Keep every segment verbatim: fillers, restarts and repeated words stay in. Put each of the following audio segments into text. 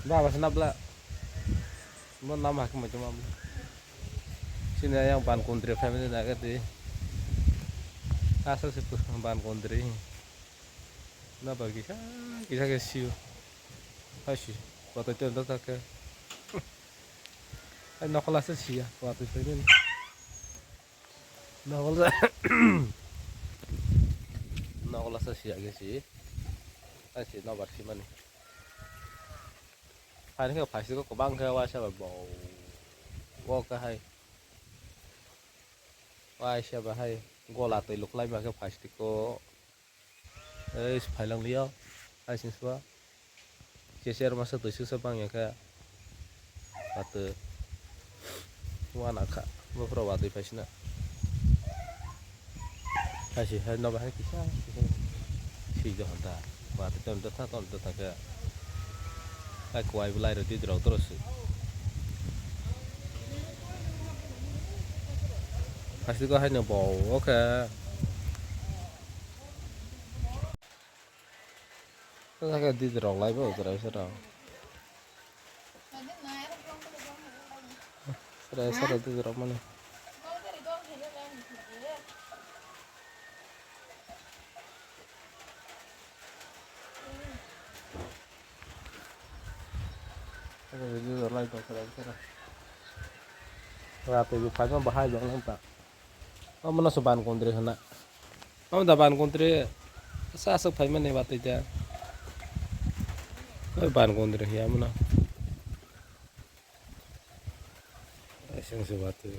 Baba se nabla. Mo nam hakhe mai tongma. Sini yang ban kundri family na ke di. Asal se ban kundri. Na ba kisa kisa ke siu. Hai si. Kota tu ndo ta ke. Hai nokol asa siya. Kota tu ni. Nokol sa. Nokol asa siya ke si. Hai si nobar si mani. Hai ni ke phaisiko kwbang khe waisa ba bo. Bo khe hai. Waisa ba hai gola twi luklai ma khe phaisiko. Ei phailang liya. Hai sing sua. Cheser masa twi suksa bang ya khe. Atu. Wana kha. Bo phro watwi phaisina. Hai si hai nobar hai kisa kisa. Si jo hanta. Watwi ton dotha ton dotha khe. Hai kwai belai rw di rw toro si. Hai si ko hai no bo o khe. Khe di rw lai bo toro si rw. Sere sere di rok mani. Sere di rok lai tong sere sere. Ra twi bo phai ma bahai jong nang ta. Omo no se ban kondri hwnna. Omo da ban kondri sa aswk phai mani watwi da. Oi ban kondri hiya mano. Aswk se watwi.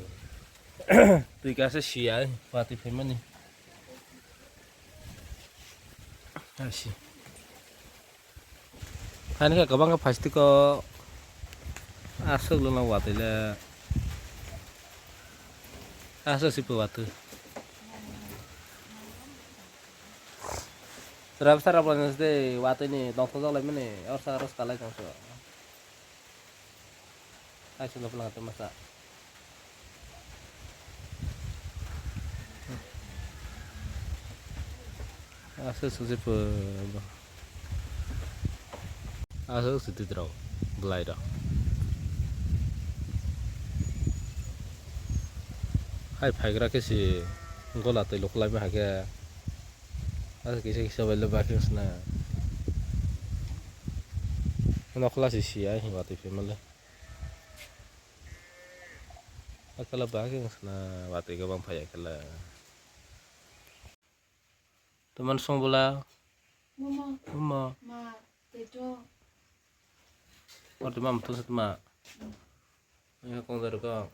Twi kasa siya watwi phai mani. Asi. Ani khe kwbangma plastic o aswk lwna watwi le aswk se watwi. Rab sara bo nang se watwi ni dongthok jok lai mani or saka rwsta lai tong se. Hai se nokla hati masa. Asa susi pun. Asa susi titra belai da. Hai phaigra khe si gola twi luklai ma hai khe. Asa kisa kisa bai le bakhe sna. Nokla si si ai watwi phaima le. Akala ba khe wngkha na watwi kwbang phai akala. Tomon song bwla. Mama. Mama. Ma, tejo. Or tuma mutu satma. Ina kong dar ko.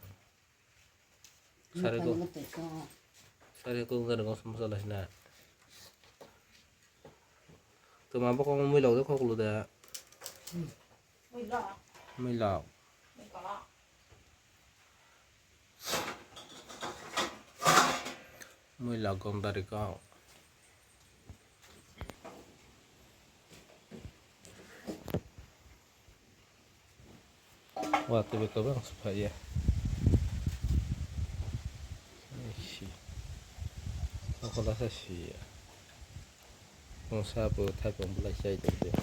Sare ko. Sare ko dar ko sum sala sina. Tuma bokong mui lok de khoklu de. Mui lok. Mui lok gom dari kau. Wa tebe kau bang suphai ya. Isi. Aku rasa sih ya. Mungsa bo thaipung belai chai tongde.